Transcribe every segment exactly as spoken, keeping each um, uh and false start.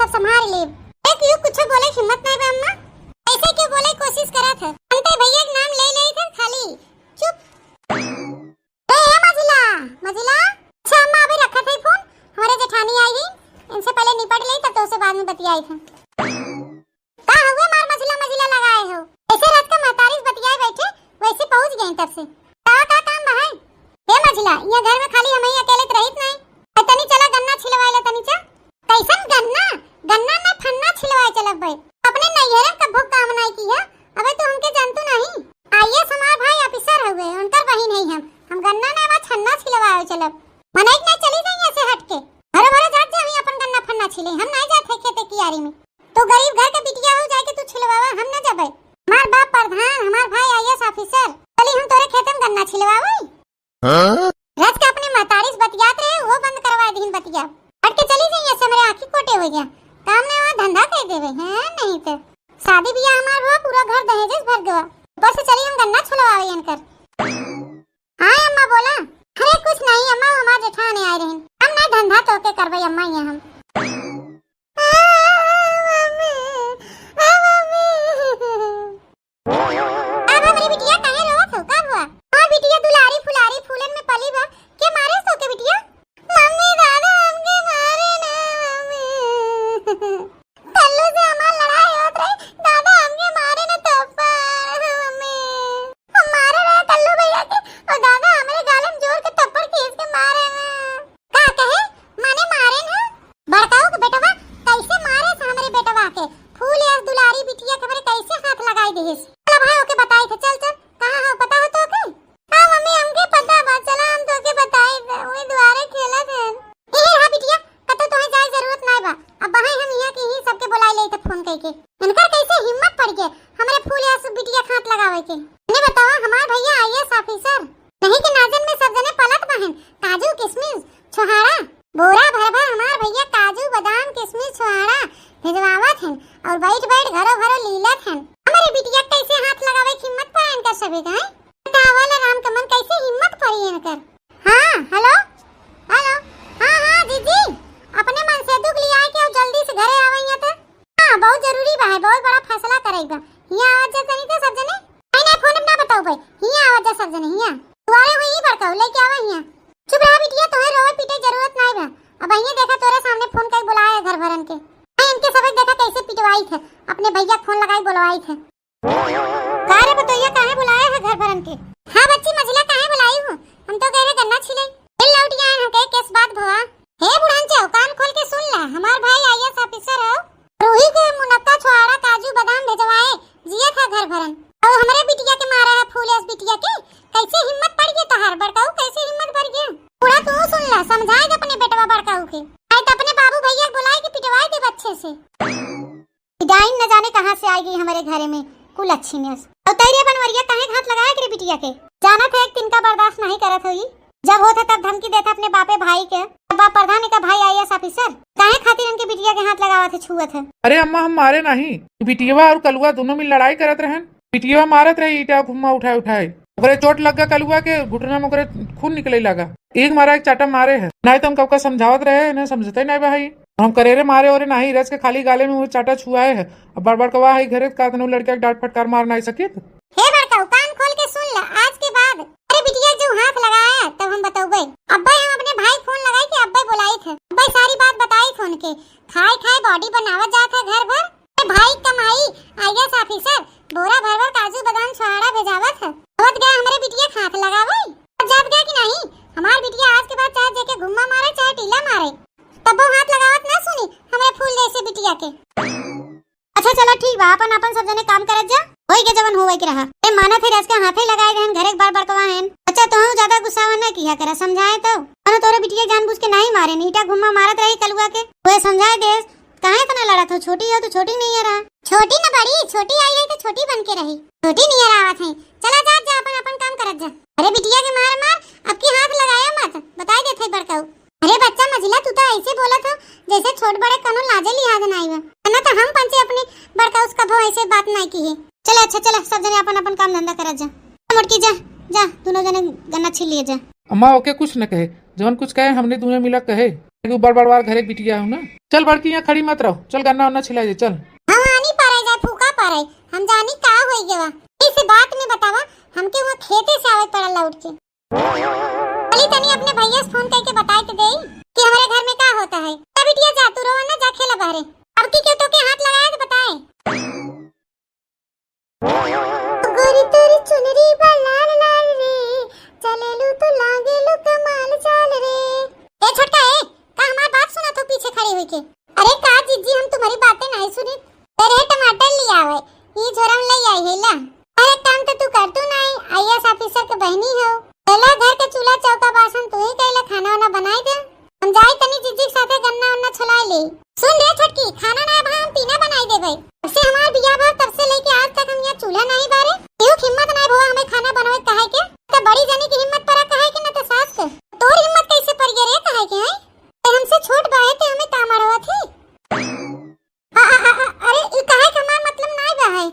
संभार लेब। एक यू कुछ बोले हिम्मत नहीं बा अम्मा। ऐसे क्यों बोले कोशिश करत है? अंते भैया के नाम ले ले इधर खाली। चुप। ए, ए मझिला, मझिला। अच्छा अम्मा, अभी रखत है फोन, हमारे जेठानी आई है, इनसे पहले निपट ले, तब तो उसे बाद में बतियाई था। का हुए मार मझिला मझिला लगाए हो? ऐसे रात का महतारी से बतियाए बैठे, वैसे पहुंच गए तब से। का, का काम बा है? ए मझिला, ये घर में खाली हम ही अकेले तो रहित नहीं। आ तनी चला गन्ना छिलवाए ला तनी चा। कैसन गन्ना? गन्ना ना फन्ना छिलवाए चलब बे। अपने नैहरे कभो काम नहीं की है, अबे तू हमके जानतू नहीं। आईएएस हमार भाई ऑफिसर हुए, उनकर बहिन है हम। हम गन्ना ना बा छन्ना छिलवाए चलब। मनई के ना चली जाई ऐसे हट के। हरो भरो जात जा, हम अपन गन्ना फन्ना छिले, हम नहीं जात है खेते कियारी में। तू गरीब घर के बिटिया हो, जाके तू छिलवावा, हम ना जबे। हमार बाप प्रधान, हमार भाई आईएएस ऑफिसर, चली हम तोरे खेते में गन्ना छिलवावे। हाँ? रात के अपने महतारी से बतियात रहे, वो बंद करवा दीन बतिया। हट के चली जाइए, से मेरे आँखी कोटे हो गया। काम ना हुआ, धंधा कर देवे हैं, नहीं तो शादी ब्याह हमार हुआ, पूरा घर दहेजे से भर गवा। ऊपर से चली हम गन्ना छुलवावे इनकर। हाँ अम्मा बोला। अरे कुछ नहीं अम्मा, हमार जेठाने आए रहे, हम ना धंधा तो के करबे अम्मा, ये हम। अब हमरी बिटिया काहे रोवत हो? का हुआ? हाँ बिटिया, दुलारी फुलारी फूलन में पली बा। के मारे सो के बिटिया? मम्मी, दादा हमके मारे ना, मम्मी। कल्लू से हमार लड़ाई होत रही, दादा हमके मारे ना थप्पड़, मम्मी। हम मारे रहे कल्लू भैया के, और दादा हमरे गाल में जोर के थप्पड़ खींच के मारे ना। का कहे? माने मारे ना? बड़काऊ के बेटवा कैसे मारे से हमरे बेटवा के? फूल या दुलारी बिटिया के हमरे कैसे हाथ लगाई दिहिस? चल भाई, ओके बताई थे। चल, चल, कहाँ हो, पता हो तो के? हाँ मम्मी, हमके पता बा, चला हम तो के बताई थे, वही दुआरे खेलत हैं। ए, हाँ बिटिया, कतो तोहे जाए जरूरत नाय बा, अब बहाई हम यहाँ के ही सबके बुलाई ले थे फोन करके। इनकर कैसे हिम्मत पड़ गए हमरे फूल या बिटिया के हाथ लगावे के? इन्हें बतावा, हमार भैया आईएएस ऑफिसर, नहीं के नाजन में सब जने पलत बहन, काजू किशमिश छोहाड़ा, बोरा भर भर हमार भैया काजू बादाम किशमिश छोहाड़ा भेजवावत हन और बैठ बैठ घरो घरो लीलत हन। हमरे बिटिया कैसे हाथ लगावे की हिम्मत पाए इनकर सभी गाय? बतावल राम कमल कैसे हिम्मत पड़ी इनकर? हाँ हेलो, हेलो, हाँ हाँ जीजी, अपने मन से दुख लिया के आओ, जल्दी से घरे आवइया तो। हाँ, बहुत जरूरी बा है, बहुत बड़ा फैसला करेक बा। हियाँ आवत जा तनी तो सब जने। नहीं, नहीं, फोन में ना बताओ भाई, हियाँ आवत जा सब जने, हियाँ। दुआरे हुई ही बड़काऊ, लेके आवा हियाँ। चुप रहा बिटिया, तोहे रोवे पीटे जरूरत नाय बा। अब हियाँ देखा तोरे सामने फोन करके बुलाया है घर भरन के। नहीं, इनके सबक देखा कैसे पिटवाई थे, अपने भैया के फोन लगाई बुलवाई थे। का रे बतैया, काहे बुलाए है घर भरन के? हाँ बच्ची, मझिला काहे बुलाई हूँ? हम तो कह रहे गन्ना छीले। फिर लौट आए हम कहे केस बात भवा। हे बुढ़ान चौ, कान खोल के सुन ला, हमार भाई आईएएस ऑफिसर है, रूही के मुनक्का छोहाड़ा काजू बादाम भेजवाए, जिया था घर भरन। और हमरे बिटिया के मारा है फूल अस बिटिया के, कैसे हिम्मत पड़ गई तोहार बड़काऊ, कैसे हिम्मत बढ़ गया? बूढ़ा तू सुन ला, समझाए दे अपने बेटवा बड़काऊ के, नहीं तो अपने बाबू भैया के बुलाए के पिटवाए दे अच्छे से। डाइन न जाने कहाँ से आइगी हमरे घरे में, कुल अच्छी नेस। और तैरे बनवरिया काहे हाथ लगाए एकरे बिटिया के? जानत है एक तिनका बर्दाश्त नहीं करत होई। जब होत है तब धमकी देत है अपने बापे भाई के। बाप प्रधान का भाई आईएएस ऑफिसर, काहे खातिर इनके बिटिया के हाथ लगावत है, छुअत है? अरे अम्मा, हम मारे नहीं, बिटियवा और कलुआ दोनों मिल लड़ाई करत रहन। बिटियवा मारत रही ईटा घुम्मा उठाए उठाए, ओकरे चोट लग गया कलुआ के घुटना में, ओकरे खून निकले लगा। एक मारा एक चाटा मारे है, नहीं तो हम कबका समझावत रहे, इन्हें समझते नहीं भाई। हम करेरे मारे ओरे नाही, रच के खाली गाले में वो चाटा छुआए है। अब बार बार कवा है घरे का तनु लड़का के डांट फटकार मार नहीं सकित। हे बड़काऊ, कान खोल के सुन ले, आज के बाद अरे बिटिया जो हाथ लगाया तब हम बतौबे। अब्बे हम अपने भाई फोन लगाई के अब्बे बुलाई थे, अब्बे सारी बात बताई थे उनके। खाए खाए बॉडी बनावत जात है घर भर। ए भाई कमाई, आईएएस ऑफिसर, बोरा भर भर काजू बादाम छोहाड़ा भेजावत है। आवत गया हमरे बिटिया के हाथ लगावे। अब जात गया कि नहीं? हमार बिटिया आज के बाद चाहे जेके घुम्मा मारे, चाहे टीला मारे, तब वो हाथ लगावत ना सुनी हमरे फूल जैसे बिटिया के। अच्छा चला ठीक बा, अपन अपन सब जने काम करत जा, होई के जवन होवे के रहा। ए मानत है रच के हाथे लगाए गए हैं, घरे के बार बार कवा हैं। अच्छा तोहू ज्यादा गुस्सावा ना किया करा, समझाए तो। अनु तोरे बिटिया जानबूझ के नहीं मारे, ईटा घुम्मा मारत रही कलुआ के, वो समझाए देस। काहे इतना लड़त हो? छोटी हो तो छोटी नहीं है रहा। छोटी न बड़ी, छोटी आई है तो छोटी बन के रही। छोटी नहीं है आवत है। चला जा, जा अपन, अपन काम करत जा। अरे बिटिया के मार मार, अब की हाथ लगाया मत, बताई देत है बड़काऊ। अरे बच्चा मझिला, तू तो ऐसे बोलत हो जैसे छोट बड़े कनो लाजे लिहाज नहीं बा। ना तो हम पंचे अपने बड़काऊ से कभो ऐसे बात नहीं की है। चला अच्छा चला, सब जने अपन अपन काम धंधा करत जा। मोटकी जा, जा दोनों जने गन्ना छील लिए जा। अम्मा ओके कुछ न कहे, जवन कुछ कहे हमने दोनों मिला कहे। तू बड़ बड़वार घरे के बिटिया हऊ ना। चल बड़की, यहाँ खड़ी मत रहो, चल गन्ना उन्ना छिला जाए, चल। हम आनी पारे जाए, फूका पारे, हम जानी का होई गवा। इस बात में बतावा, हमके वहाँ खेते से आवे पड़ा लौट के। चली तनी अपने भैया से फोन करके बताए तो देई कि हमारे घर में का होता है। जा बिटिया जा, तू रोवा ना, जा खेला बाहरे। अब की केहू तोके हाथ लगाए तो बताए। गोरी तोरी चुनरी बा लाल लाल रे, चलेलू तू लागेलू कमाल चाल रे। ए छोटका ए, का हमार बात सुनत हो पीछे खड़ी होइके? अरे का जीजी, हम तुम्हारी बातें नहीं सुनी। तेरे टमाटर ले आवे, ई झोरा में ले आई है ला। अरे काम तो तू करतू नहीं, आईएएस ऑफिसर के बहनी हो। चला घर के चूल्हा चौका बासन तू ही कैला, खाना वाना बनाई दे। हम जाई तनी जीजी के साथे गन्ना उन्ना छुलाई ले। सुन रे छोटकी, खाना ना अब हम पीना बनाई देबै। जब से हमार बियाह भा तब से लेके आज तक हम यहाँ चूल्हा नहीं बारे। केहू के हिम्मत नहीं भवा हमें खाना बनावे कहे के। तो बड़ी जनी की हिम्मत परा कहे के ना तो सास के। तोर हिम्मत कैसे पड़ गया रे कहे के हैं? ते हमसे छोट बाहे ते हमें का मरवा थी? आ, आ, आ, आ, अरे, ई काहे के हमार मतलब नाय बा है।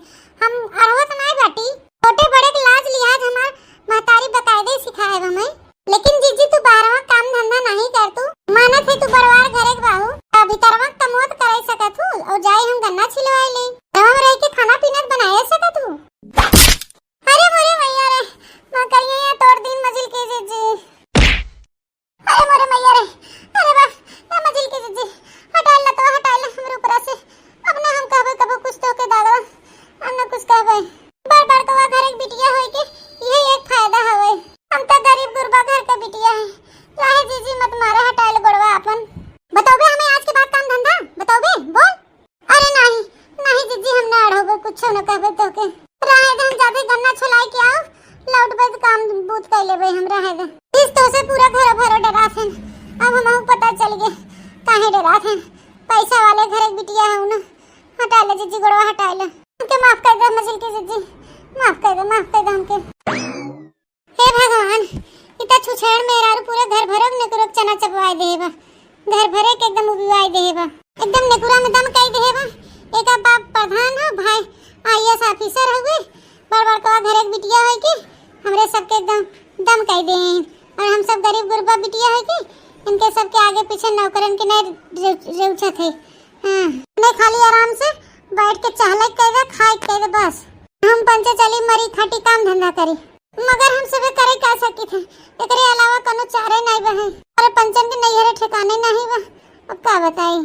हम अरहत नाय बाटी। छोटे बड़े के लाज लिहाज हमार महतारी बकायदे सिखाए बा मैं। लेकिन जीजी, तू बाहरवा काम धंधा नहीं कर तू। मानत है तू बरवार घरे के बाहू। आ भीतरवा कमोत करे सकत हूँ और जाई हम गन्ना छिलवाए ले। हम रह के खाना पीना बनाए सकत हूँ। अरे मोरे मैया रे, मैं कहिए ये तोड़ दिन मजिल के जीजी। अरे मोरे मैया रे, अरे बा, ए मजिल के जीजी, हटाइल ना तो हटाइल हमरे ऊपरा से। अब ना हम कहबे कबो कुछ तोके दादा, हम ना कुछ कहबे। बड़ बड़कवा घर एक बिटिया होई के इहे एक फायदा हवे। हम तो गरीब गुरबा घर के बिटिया है। लाहे जीजी मत मारे, हटाइल गोड़वा अपन। बतौबे हमें आज के बाद काम धंधा? बतौबे? बोल। अरे नाही, नाही जीजी, हम ना अढ़ौबे, कुछो न कहबे तोके। रहे दे, हम जाबे गन्ना छुलाई के आओ, लौटबे तो काम बूत कर लेबे हम, रहे दे। इस तो से पूरा घर भरो डरात हन, अब हमहू पता चल गए काहे डरात हन। पैसा वाले घर एक बिटिया है ना, हटा ले जीजी, गोड़वा हटा ले। हमके माफ कर दे मजिल के जीजी, माफ कर दे, माफ कर दे हमके। हे भगवान, इता छुछेड़ मेहरारू पूरे घर भरे के नेकुरो के चना चबवाए देहे बा, घर भरे के एकदम उबिवाए देहे बा, एकदम नेकुरा में दम कई देहे बा। एका बाप प्रधान हो, भाई आईएएस ऑफिसर हउए, बड़ बड़कवा घर एक बिटिया होई के हमरे सबके एकदम दम कई दे। और हम सब गरीब गुरबा बिटिया होई के इनके सबके आगे पीछे नौकरन के नहीं रे-, रेउछत है। हाँ, नहीं खाली आराम से बैठ के चहले के दे, खाए के दे बस। हम पंचे चली मरी खाटी काम धंधा करी। मगर हम सबे करे का सकी थे, एकरे अलावा कोनो चारे नाई बा है। अरे पंचन के नैहरे ठिकाने नहीं बा, अब का बताई।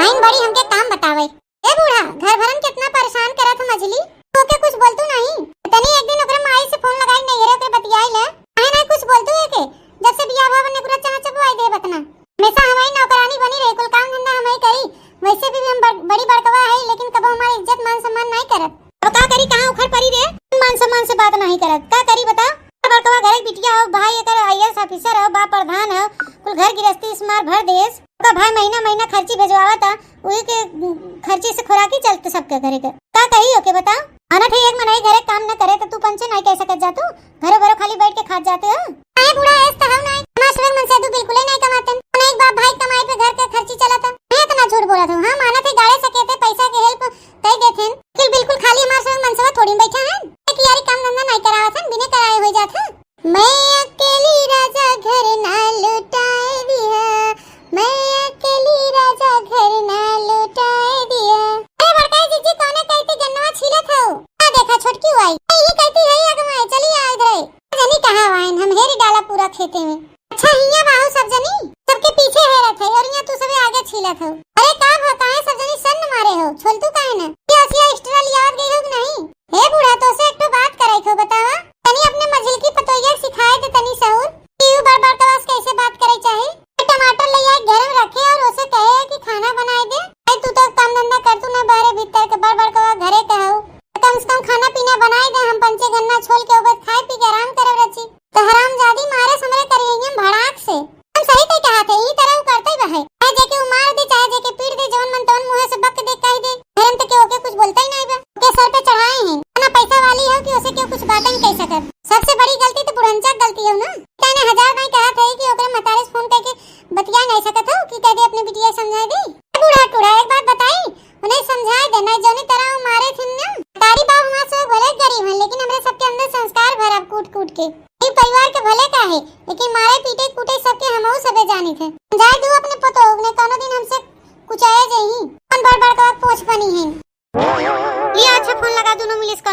आइन बड़ी हमके काम बतावे। ए बूढ़ा, घर भरन कितना परेशान करत है मझली, तोके कुछ बोलतू नहीं? तनी एक दिन ओकरे माई से फोन लगाई, नैहरे ओकरे बतियाई ले। काहे नहीं कुछ बोलतू है के? जब से बियाह भवन ने पूरा चना चबवाई दे बतना। हमेशा हमारी नौकरानी बनी रही, कुल काम धंधा हमारी करी। वैसे भी हम बड़-, बड़ी बड़कवा है, लेकिन कबो हमारी इज्जत मान सम्मान नहीं करत। अब का करी, कहाँ उखड़ पड़ी रे? मान सम्मान से बात नहीं करत, का करी बता? बड़कवा घर के बिटिया हो, भाई एकर आईएएस ऑफिसर हो, बाप प्रधान हो, कुल घर गृहस्थी से मार भर देस। ओकर भाई महीना महीना खर्ची भेजवावत, उही के खर्ची से खुराकी चलत सबके घरे के। का कही ओके बता? आना थे एक मनई घरे काम न करे तो तू पंचे नहीं कह सकत जा तू? घरो घरो खाली बैठ के खात जाते हो। अरे बूढ़ा, ऐस तो हम नहीं। हमार सुबह मन से तू बिल्कुल ही नहीं कमाते। नहीं बाप भाई कमाई पे घर के खर्ची चलत है। मैं इतना झूठ बोलत हूँ। हाँ, मानत है गाड़े सकेते पैसा के हेल्प कई देत हैं। कि बिल्कुल खाली हमार सुबह मन से थोड़ी बैठा है। कि यारी काम धंधा नहीं करावत हैं, बिना कराए हो जात है। मैं अकेली राजा घर ना लुटाए दिया, मैं अकेली राजा घर ना लुटाए दिया। अरे बड़काई जीजी, कौने कहती गन्नवा छीलत हो? आ देखा छोटकी आई। यही कहती है अगमाए, चली आ इधर। जनी कहाँ वाइन, हम हेरी डाला पूरा खेते में। अच्छा हिया बाहु सब जनी, सबके पीछे हेरत है और यहाँ तू सबे आगे छीलत हो। अरे का भा, काहे सब जनी सन्न मारे हो, छोलतू काहे ना? ये असिया एक्स्ट्रा लियावत गई हो कि नहीं? हे बूढ़ा, तोसे एक ठो बात करे को बतावा, तनी अपने मझिलकी पतोहिया के सिखाए दे तनी सहूर कि यू बड़ बड़ कवास कैसे बात करे चाही। टमाटर ले आए घर में रखे और उसे कहे कि खाना बनाए दे। भाई तू तो काम धंधा कर, तू ना बहरे भीतर के बड़ बड़ कवा घरे के हो, कम से कम खाना पीना बनाए दे, हम पंचे गन्ना छोल के उबे खाए पी के आराम करब रची। तो हरामजादी मारे हमरे करिए भड़ाक से। हम सही तय कहा थे, ई तरह उ करते ही बहे। चाहे जेके उ मार दे, चाहे जेके पीट दे, जवन मन तवन मुंह से बक दे, कह दे। धर्म तो केहू के कुछ बोलता ही नहीं बा। के सर पे चढ़ाए हैं। इतना पैसा वाली हो कि उसे केहू कुछ बातें नहीं कह सकत। सबसे बड़ी गलती तो बुढ़नचा के गलती हो ना। कहने हजार बार कहा थे कि ओकरे मतारे से फोन करके बतिया नहीं सकत हो कि कह दे अपने बिटिया समझाए दे। ए बूढ़ा टूढ़ा, एक बात बताई, उन्हें समझाए दे, नहीं जौनी तरह वो मारे थे ना। तारी बाप हमारे से भले गरीब हैं, लेकिन हमरे सबके अंदर संस्कार भरा कूट कूट के।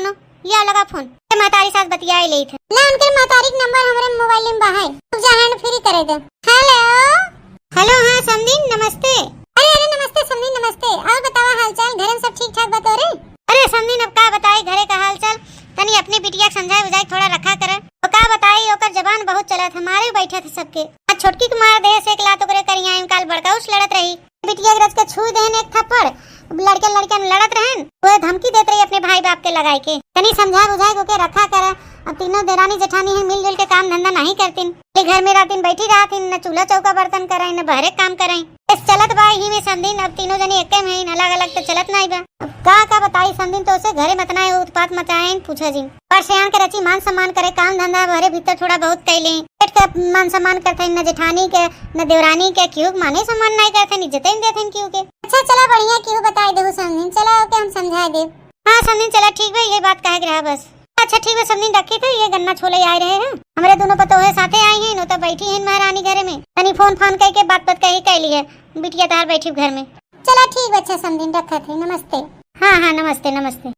नो, लिया लगा फोन। ए, महतारी साथ बतियाए लेत है। ला, उनके महतारी के नंबर हमरे मोबाइल में बा है। तू जा hand free करे दे। हेलो। हेलो, हाँ समधिन, नमस्ते। अरे, अरे, नमस्ते समधिन, नमस्ते। और बतावा हालचाल, घरे में सब ठीक ठाक बा तोरे? अरे समधिन, अब का बताई घरे का हालचाल, तनी अपनी बिटिया के समझाए बुझाए थोड़ा रखा करे। तो का बताई, ओकर जबान बहुत चलत है, मारे बैठे थे सबके। आज छोटकी के मार दे से एक लात ओकरे करिया में, काल बड़का उस लड़त रही। बिटिया के रच के छुई देहन एक थप्पड़। लड़के लड़के में लड़त रहन, वो धमकी देत रही अपने भाई बाप के लगाए के। तनी समझा बुझाए के ओके रखा करा। अब तीनों देरानी जेठानी है, मिलजुल के काम धंधा नहीं करतीन। ये घर में रात दिन बैठी रहतीन, न चूल्हा चौका बर्तन करें, न बहरे काम करें। इस चलत बा ही में समधिन, अब तीनों जनी एके में हईन, अलग अलग तो चलत नहीं बा। अब का का बताई समधिन, तो उसे घरे मतना है उत्पात मचाए, पूछा जी। पर सियान के रची मान सम्मान करे, काम धंधा बहरे भीतर थोड़ा बहुत कैले। पेट के मान सम्मान करते न जेठानी के, न देवरानी के, केहू के माने सम्मान नहीं करते, इज्जत ही नहीं देते केहू के। अच्छा चला बढ़िया, केहू बताई देहु समधिन, चला ओके हम समझाए देब। हाँ समधिन, चला ठीक बा, ये बात कहे के रहा बस। अच्छा ठीक बा समधिन, रखी थे, ये गन्ना छोले आए रहे हैं, हमरे दोनों पतोहे साथे आई हैं, नो तो बैठी हैं महारानी घरे में, तनी फोन फान कह के बात बात कही कैली है, बिटिया तार बैठी घर में। चला ठीक बा, अच्छा समधिन रखा थे, नमस्ते। हाँ हाँ, नमस्ते नमस्ते।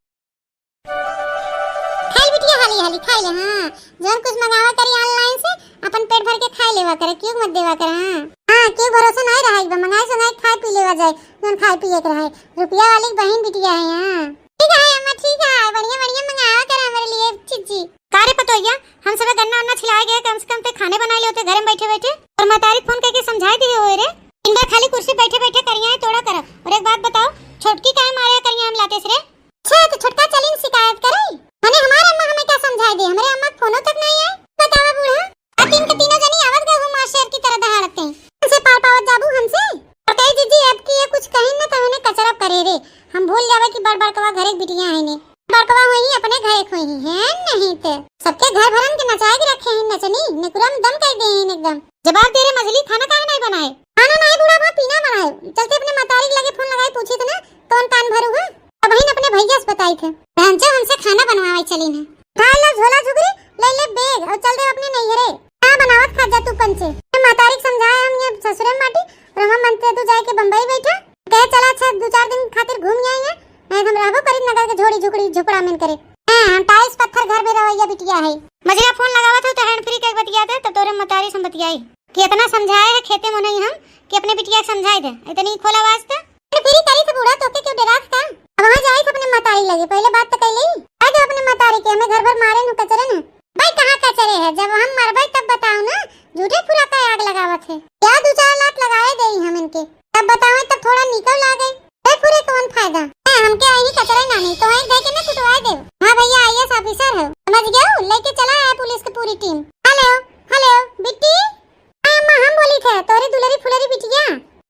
खाई बिटिया, हाली हाली खाई ले। हाँ, जौन कुछ मंगावा करी online से, अपन पेट भर के खाई लेवा करे, क्यों मत देवा करे। हाँ हाँ, क्यों भरोसा नहीं रहा, एक बार मंगाई संगाई खाई पी लेवा जाए, जौन खाए पिए के रहे। रुपया वाली बहन बिटिया है। हाँ ठीक है अम्मा, ठीक है, बढ़िया बढ़िया मंगावा करे हमारे लिए चीजी। का रे पतोहिया, हम सब गन्ना उन्ना छिलाए गए, कम से कम ते खाने बनाए लेते घरे में बैठे बैठे। और महतारी फोन करके समझाए दिए होए रे, इनका खाली कुर्सी बैठे बैठे करिया है तोड़ा कर। और एक बात बताओ, छोटकी काहे मारे करिया हम लाते से रे? अच्छा, तो छोटका चली न शिकायत करे। मने हमारे अम्मा हमें क्या समझाए दे? हमारे अम्मा के फोनो तक नहीं आए। बतावा बूढ़ा। आ तीन के तीनों जनी आवत गए हो मार शेर की तरह दहाड़ते हैं। हमसे पार पावत जाबू हमसे? और कही जीजी, अब की ये कुछ कहीं न तो उन्हें कचरा करे रे। हम भूल जावे कि बड़ बड़कवा घरे के बिटिया है ने। बड़कवा हुई ही अपने घरे के हुई ही है नहीं ते। सबके घर भरन के नचाए के रखे हैं नचनी, नेकुरा में दम कर दे हैं एकदम। जवाब दे रे मझली, खाना काहे नहीं बनाए? खाना नहीं बूढ़ा, वहाँ पीना बनाए। चलते अपने मतारी के लगे फोन लगाए पूछी थे ना, कौन कान भरू है? अब ही अपने भैया से बताई थे। भैंचो हमसे खाना बनवावे चली न। उठा लो झोला झुगरी, ले ले बैग और चल दे अपने नैहरे। का बनावत खा जा तू पंचे। ये महतारी के समझाए हम ये ससुरे में बाटी, और हम मनते तू जाए के बम्बई बैठा। कहे चला अच्छा दो चार दिन खातिर घूम आएंगे, नहीं हम रहबो करी नगर के झोड़ी झुकड़ी झुपड़ा में करे। हाँ, हम tiles पत्थर घर में रवैया बिटिया है। मझिला फोन लगावत हो तो hand free के बतियाते, तब तोरे महतारी से हम बतियाई। कि इतना समझाए है खेते में नहीं हम, कि अपने बिटिया के समझाए दे। इतनी खोला वास्ता। अरे फिरी करी थे बूढ़ा, तोके क्यों डरात का? अब वहाँ जाई थे अपने मतारी लगे, पहले बात तो कह ले। आ जाओ अपने मतारी के, हमें घर भर मारे नु कचरे न। भाई कहाँ कचरे है, जब हम मरबे तब बताओ ना, झूठे फुरा का आग लगावत है। क्या दो चार लात लगाए दे हम इनके, तब बताओ तब थोड़ा निकल आ गई। ए फुरे कौन फायदा? ए, हमके आई कचरे नानी, तो एक दे के ना कुटवाए दे। हाँ भैया, IAS officer है, समझ गया हूँ, लेके चला है पुलिस की पूरी टीम। हेलो, हेलो, बिट्टी। हाँ अम्मा, हम बोली थे, तोरे दुलरी फुलरी बिटिया।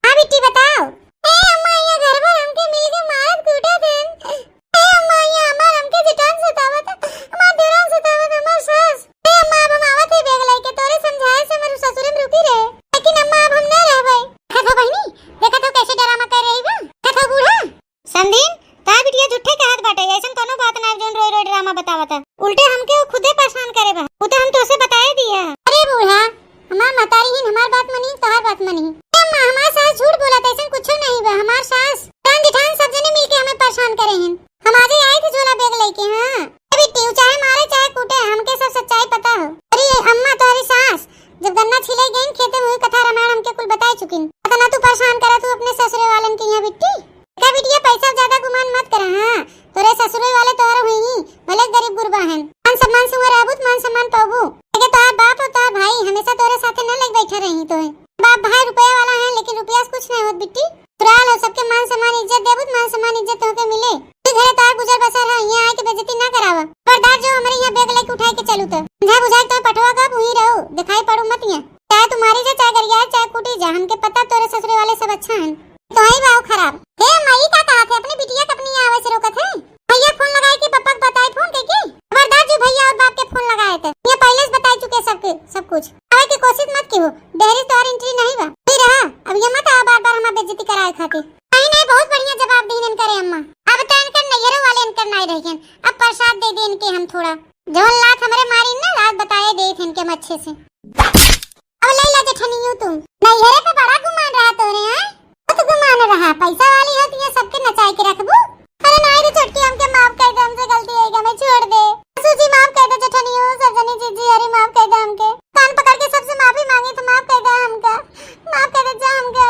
हाँ बिट्टी बताओ। ए अम्मा, ये घर भर हमके मिल के मारत कूटत हैं। ए अम्मा, ये हमार हमके जेठान सतावत, हमार देवरान सतावत, हमार सास। ए अम्मा, अब हम आवत है बैग लेके, तोरे समझाए से हमर ससुरे में रुकी रहे। लेकिन अम्मा, अब हम न रहबे। देखा तो बहिनी, देखा तो कैसे ड्रामा कर रही बा। देखा तो बूढ़ा। समधिन, तार बिटिया झूठे कहत बाटे, ऐसन कोनो बात ना जोन रोई रोई ड्रामा बतावता। उल्टे हमके वो खुदे परेशान करे बा। वो तो हम तोसे बताए दिया। अरे बूढ़ा, हमार महतारी ही हमार बात मानी, तोहार बात मानी। ए अम्मा, हमार सास झूठ बोलत, ऐसन कुछो नहीं बा। हमार सास, जान जेठान सब जने मिलके हमें परेशान करे हैं। हम आजे आए थे झोला बैग लेके। हाँ। ए बिट्टी, उ चाहे मारे चाहे कूटे, हमके सब सच्चाई पता हो। अरे अम्मा, तोहरी सास जब गन्ना छिले गईन खेते में, हुई कथा रामायण हमके कुल बताए चुकिन। इतना तू परेशान करा तू अपने ससुरे वालन के यहाँ बिट्टी। का बिटिया, पैसा ज्यादा गुमान मत करा। हाँ, तोरे ससुरे वाले तोहर हुई ही, भले गरीब गुरबा हैं। मान सम्मान से हुआ रहबू त मान सम्मान पाबू। लेकिन तोहार बाप और तोहार भाई हमेशा तोरे साथे न लग बैठा रही तोहे। बाप भाई रुपया वाला है, लेकिन रुपया से कुछ नहीं होत बिट्टी। ससुराल हो, सबके मान सम्मान इज्जत देबू त मान सम्मान इज्जत तोहके मिले। तू घरे तोहार गुजर बसर है, यहाँ आए के बेइज्जती ना करावा। खबरदार जो हमरे यहाँ बैग लेके उठाए के चलू तो। समझा बुझाए तो पठवा का वहीं रहो, दिखाई पड़ू मत यहाँ। चाहे तू मारी जा, चाहे गरिया, चाहे कूटी जा, हमके पता तोरे ससुरे वाले सब अच्छा हैं। तो ही बाऊ खराब। हे माई, का कहा थे अपनी बिटिया के अपनी यहाँ आवे से रोकत है? भैया फोन लगाए के पापा के बताए फोन के की? खबरदार जो भैया और बाप के फोन लगाए थे। ये पहले से बताई चुके सबके सब कुछ। आवे के कोशिश मत की हो, डेहरी तोहर entry नहीं बा। नहीं रहा, अब ये मत आओ बार बार हमार बेइज्जती कराए खातिर। नहीं नहीं, बहुत बढ़िया जवाब दीन इनकरे अम्मा। अब तो इनकर नैहरों वाले इनकर नहीं रह गए, अब प्रसाद दे दे इनके हम थोड़ा। जवन लात हमरे मारी ना, लात बताए दे थे इनके हम अच्छे से। अब ले ला जेठनियो तू। नैहरे पे बड़ा गुमान रहा तोरे, हैं? बहुत गुमान रहा, पैसा वाली हो तो ये सबके नचाए के रखबू। अरे नहीं रे छोटकी, हमके माफ कर दे, हमसे गलती होइ गै, हमें छोड़ दे। सासू जी माफ कर दे, जेठनियो, सजनी जीजी, अरे माफ कर दे हमके। कान पकड़ के सबसे माफी मांगी तो माफ कर दे हमका, माफ कर दे जा हमके।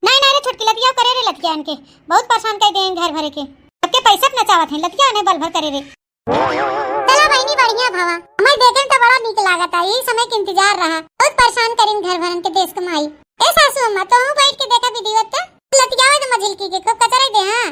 नहीं नहीं रे छोटकी, लतिया करे रे, लतिया इनके बहुत परेशान कर दे घर भरे के। सबके पैसा न चाहत है, लतिया नहीं बल भर करे रे। चलो बहिनी, बढ़िया भवा, हमें देखे में तो बड़ा नीक लागत है, यही समय के इंतजार रहा। बहुत परेशान करिन घर भरन के देश के माई। ए सासू अम्मा, तो हूँ बैठ के देखा विधिवत, लतियावे दे मझिलकी के, खूब कचराई दे। हाँ।